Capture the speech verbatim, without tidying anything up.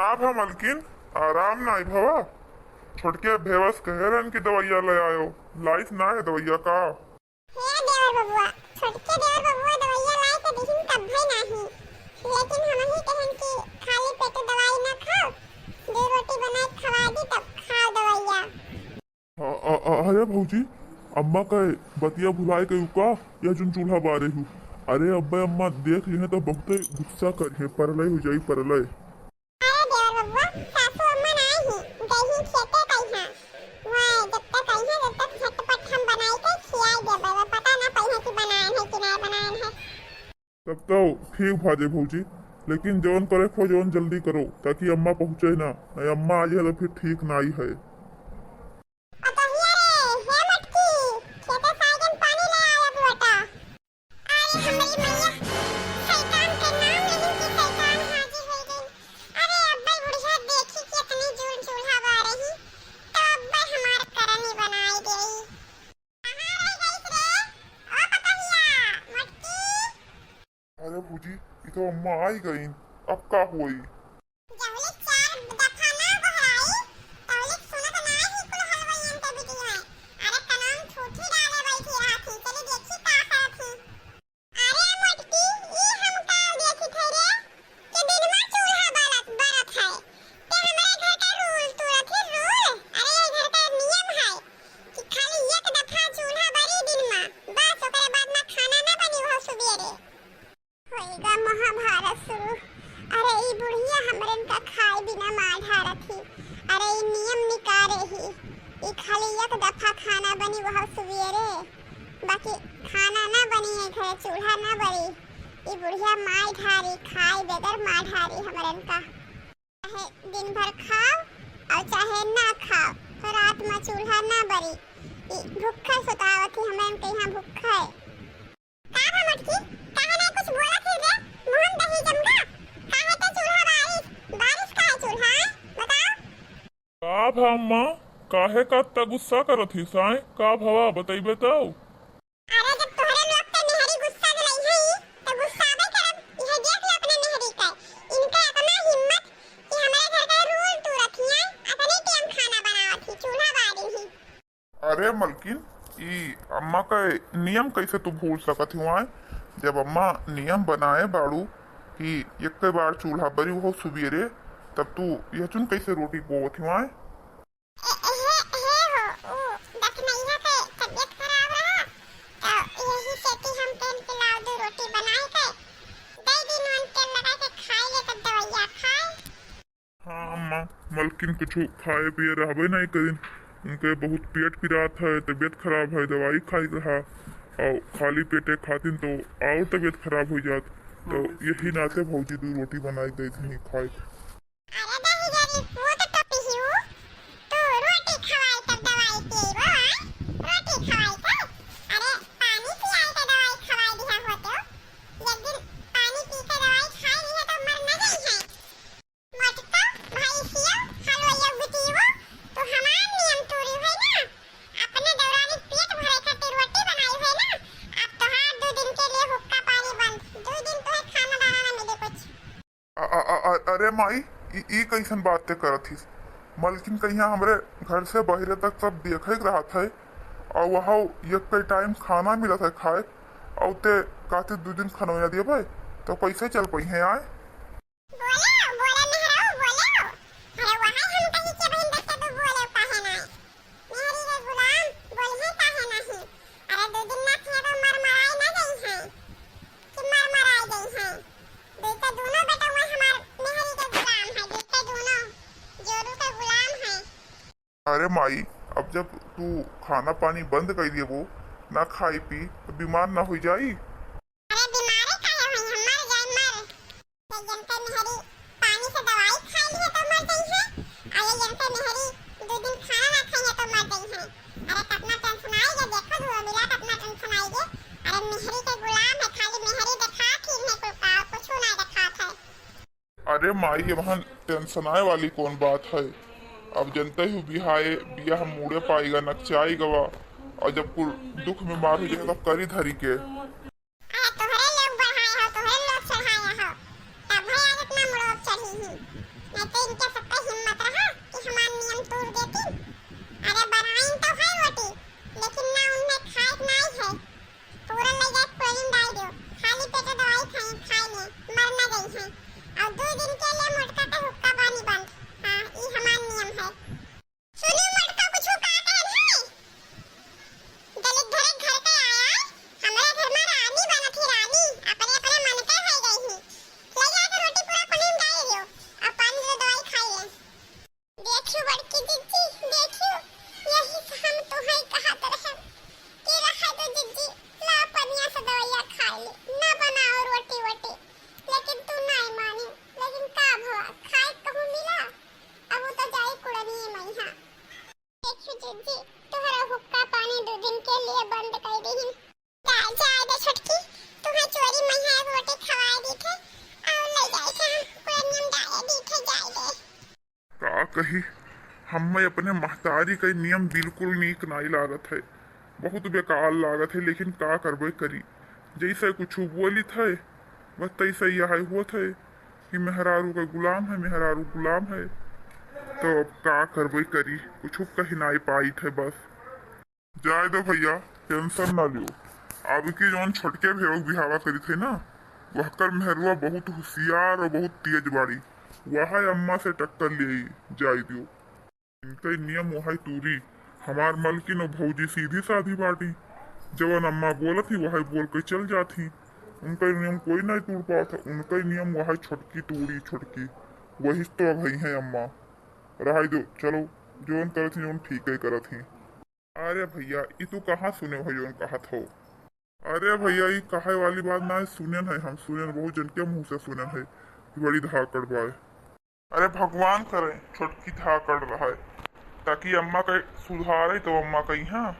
अब हम मलकिन आराम नाई भवा। छोटके भेवस कहे रहन कि दवइया ले आयो, लाइस ना है दवइया का? हे देवर बबुआ, छोटके देवर बबुआ दवइया लाए के दिहिन तब भई नाही, लेकिन हमही कहन कि खाली पेट दवाई ना खाओ, दो रोटी बनाए के खवा दी तब खाओ दवइया। अ, अ, अ, अरे भौजी, अम्मा का बतिया भुलाए गयू का? या जोन चूल्हा बारे हू। अरे अब्बे अम्मा देख लिहे तो बहुते गुस्सा करिहे, परलय हो जाई, परलय। अरे देवर बबुआ, सासू अम्मा ना आई ही, गई ही खेते कइहाँ। वह जब तक आई है, जब तक झटपट हम बनाई के खियाई देबे, वह पता ना पइहे कि बनाएन है कि ना बनाएन है। तब तो ठीक भाजे भौजी, लेकिन जौन करे को जौन जल्दी करो, ताकि अम्मा पहुँचे ना, नहीं अम्मा आ जाए तो फिर ठीक ना आई है। अतहिया रे, हे मटकी, खेते साइडन पानी ले आया बेटा। अरे हमरी मैया, शैतान के नाम लेहिन कि शैतान हाजिर हो गइल। अरे अब्बे बुढ़िया देखी कि इतनी जून चूल्हा बारे ही, तो अब्बे हमार करनी बनाई गई। कहाँ रह गइस रे? ओ पतहिया, मटकी। अरे भौजी, ई तो अम्मा आई गईन, अब का होई? जहुले चार दफा ना गोहराई, तहुले सुनत ना ही कुल हलवाइयन के बिटिया। अरे कनाम ठूठी डाले बैठी रहत ही, चली देखी का करत ही। अरे मोटकी, ई हम का देखी थे रे, कि दिन में चूल्हा बरत, बरत है, ते हमरे घर का रूल तोड़त ही रूल। अरे ये घर का नियम है कि खाली एक दफा चूल्हा बरी दिन में, बस ओकरे बाद में खाना ना बनी हो सुबेरे। होइगा महाभारत शुरू। अरे ई बुढ़िया हमरन का खाए बिना मार ढारत ही। अरे ई नियम निकारे ही। ई खाली एक दफा खाना बनी वह सुबेरे। बाकी खाना ना बनी है घरे, चूल्हा ना बरी। ई बुढ़िया मार ढारी, खाए बगैर मार ढारी हमरन का। चाहे दिन भर खाओ और चाहे ना खाओ, रात में चूल्हा ना बरी। ई भूखा सुतावत ही हमरन के यहाँ भूखा है। का भा मटकी, काहे ना कुछ बोलत ही रे? मुहन दही जमगा, काहे के चूल्हा बारिश, बारिश काहे चूल्हा, आय? बताओ। का भा अम्मा, काहे का अत्ता गुस्सा करत हिस आय? का भवा, बतइबे तौ? अरे जब तोहरे लोग के मेहरी गुस्सा दिलाई है, तो गुस्साबे करब। इहे देख ले अपने मेहरी के, इनका इतना हिम्मत कि हमरे घर का रूल तू रखिए, अपने टाइम खाना बनावत ही, चूल्हा बारी ही। अरे मलकिन, ई अम्मा का नियम कैसे तू भूल सकत ही आय? जब अम्मा नियम बनाए बाड़ू कि एक बार चूल्हा बरी हो सुबेरे, तब तू यह चुन कैसे रोटी पोवत ही आय? ए, हे, हे हो, ऊ दखनैया के तबीयत खराब रहा, तो यही से कि हम तेल के लाव दो रोटी बनाए के, दे दिन मन तेल लगा के खाए ले तब दवाइया खाए। हाँ अम्मा, मलकिन कुछ खाए पिए रहबे नहीं करिन। उनके बहुत पेट पिरात है, तबीयत खराब है, दवाई खाई रहा, और खाली पेटे खातिन तो और तबीयत खराब हो जात। तो यही नाते भौजी दो रोटी बनाई दे दी खाए। अरे दही जरी पूत तो पिहियो, तू रोटी खवाई तब दवाई पिएबो, आय? रोटी खवाई तब? अरे पानी पियाई के दवाई खवाई दिया होतो। एक दिन पानी पी के दवाई खाई लिया तो मर न गई है। मटका, भैंसिया, हलवैया बिटियो, तू हमार नियम तोड़ी हुई ना, अपने देवरानी पेट भरे खातिर रोटी बनाई हुई ना, अब तोहार दो दिन के लिए हुक्का पानी बंद, दो दिन तोहे खाना दाना ना मिले कुछ। अ-, अ-, अ-, अ-, अरे माई, ई, ई कैसन बात ते करत हिस? मलकिन कहिया हमरे घर से बहरे तक सब देखे के रहत है, और वहाँ एक के टाइम खाना मिलत है खाए, और ते कहते दो दिन खाना ना दिए भाई, तो कैसे चल पाई है आए? बोलो, बोलो मेहरारू, बोलो। अरे वहाँ हम कहीं के बहन बच्चा तो बोले काहे ना? मेहरी के गुलाम बोलिहे काहे नहीं? अरे दो दिन ना थे तो मर मराए ना गई हैं कि मर मराए गई हैं। दो तो दोनों बेटा हुए हमार मेहरी के गुलाम है, दो तो दोनों जोरू के गुलाम है। अरे माई, अब जब तू खाना पानी बंद कर देबो, ना खाई पी, तो बीमार ना हो जाई। अरे बीमारे काहे होई, हम मर जाए मर। तो जनते मेहरी पानी से दवाई खा लिए तो मर जाई है, अरे जनते मेहरी दो दिन खाना ना खाई है तो मर जाई है। अरे कितना टेंशन आई है, देखो धुआ मिला कितना टेंशन आई है। अरे मेहरी के गुलाम है, खाली मेहरी देखा ठीक है, कुल का कुछ ना देखा था। अरे माई, एमहन टेंशन आए वाली कौन बात है? अब जनते ही बिहाए बियाह मुड़े पाएगा, नकचाई गवा, और जब कुल दुख में मार हो जाएगा तब करी धरी के। अरे तोहरे लोग बढ़ाए हो, तोहरे लोग चढ़ाए हो, तब है आज इतना मुड़ोप चढ़ी ही। नहीं तो इनके ना बनाओ रोटी वोटी, लेकिन तू नाहीं मानी। लेकिन का भवा, खाए कहूँ मिला? अब वो तो जाई कुड़निए मइहाँ। देखियो जीजी, तोहरा हुक्का पानी दो दिन के लिए बंद कर दीहिन। जा, जाए दे छोटकी, तुहे चोरी मइहाँ एक रोटी खवाए दी थे, और ले जाए थे हम कुड़नियम डाले दी थे, जाए दे। का कही, हम्मे अपने महतारी के नियम बिल्कुल नीक नाई लागत है, बहुत बेकार लागत है, लेकिन का करबे करी, जैसे कुछ बोलित है, बस तैसे यह होत है कि मेहरारू का गुलाम है, मेहरारू गुलाम है, तो अब का करबे करी, कुछ कही नाई पाइत है बस। जाए दो भैया, tension ना लियो। अब की जौन छोटके भेवक बिहावा करी थे ना, वहकर मेहरुआ बहुत होशियार और बहुत तेज बाड़ी। वह अम्मा से टक्कर ले आई, जाए दियो। इनका नियम वह तूरी। हमार मलकिन और भौजी सीधी साधी बाटी। जवन अम्मा बोलत ही, वह बोल के चल जात ही। उनका नियम कोई नहीं तोड़ पावत है। उनका नियम वह छोटकी तूरी, छोटकी। वही तो अब है अम्मा। रहाई दो, चलो, जौन करत ही, जौन ठीक है करत ही। अरे भैया, ई तू कहाँ सुने हो जौन कहत हो? अरे भैया, ई कहे वाली बात ना है, सुनेन है हम, सुनेन बहुत जन के मुँह से सुनेन है कि बड़ी धाकड़ बाय। अरे भगवान करे छोटकी धाकड़ रहे, ताकि अम्मा के सुधारे तो अम्मा कही हाँ।